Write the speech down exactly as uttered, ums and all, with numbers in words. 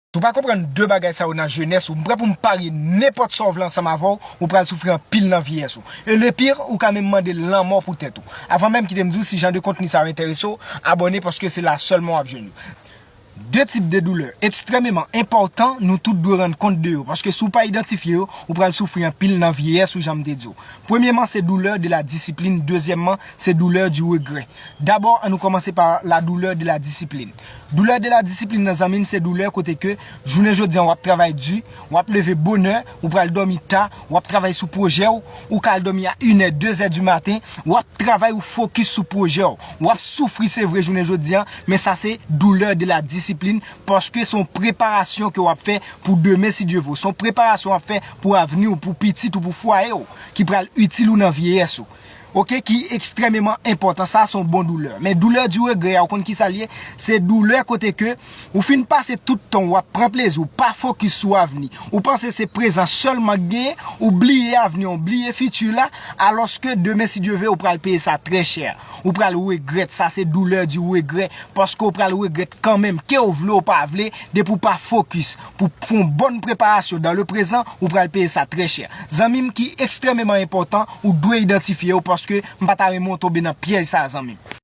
Si w pa konprann de bagay sa yo nan jenès ou, m prè pou m parye nenpòt sa w vle ansanm avè w, ou pral soufri anpil nan vyeyès ou. E le pire, ou ka menm mande lanmò pou tèt ou. Avan menm kite m di w si jan de kontni sa yo enterese w, abòne paske se la sèlman w ap jwenn yo. De tip de doulè ekstrèmeman enpòtan nou tout dwe rann kont de yo, paske si w pa idantifye yo, ou pral soufri anpil nan vyeyès ou, jan m te di w. Premyeman, se doulè de la disiplin, dezyèmman, se doulè di regrè. Dabò, ann nou kòmanse pa la doulè de la disiplin. Doulè de la disiplin nan, zanmi m, se doulè kote ke jounen jodi an w ap travay di, w ap leve bonè, ou pral dòmi ta, w ap travay sou pwojè w, ou ka al dòmi a inè, dezè di maten, w ap travay, ou fokis sou pwojè w, w ap soufri se vre jounen jodi an, men sa se doulè de la disiplin, paske se yon preparasyon ke w ap fè pou demen si Dye vle, se yon preparasyon w ap fè pou avni w, pou pitit ou, pou fwaye w, ki pral itil ou nan vyeyès ou. Oke, ki ekstrèmeman enpòtan. Sa se yon bon doulè. Men doulè di regrè a, ou konn ki sa l ye? Se doulè kote ke ou fin pase tout tan w ap pran plezi, ou pa fokis sou avni. Ou panse se prezan sèlman k genyen, ou bliye avni, ou bliye fiti la, alòske demen si Dye vle, ou pral peye sa trè chè. Ou pral regrèt, sa se doulè di regrè, paske ou pral regrèt kanmenm, ke w vle ou pa vle, depi w pa fokis pou fè yon bòn preparasyon dans le présent, ou pral peye sa trè chè. Zanmi m, ki ekstrèmeman enpòtan, ou dwe idantifye yo, paske m pa ta renmen w tonbe nan pyèj sa, zanmi m.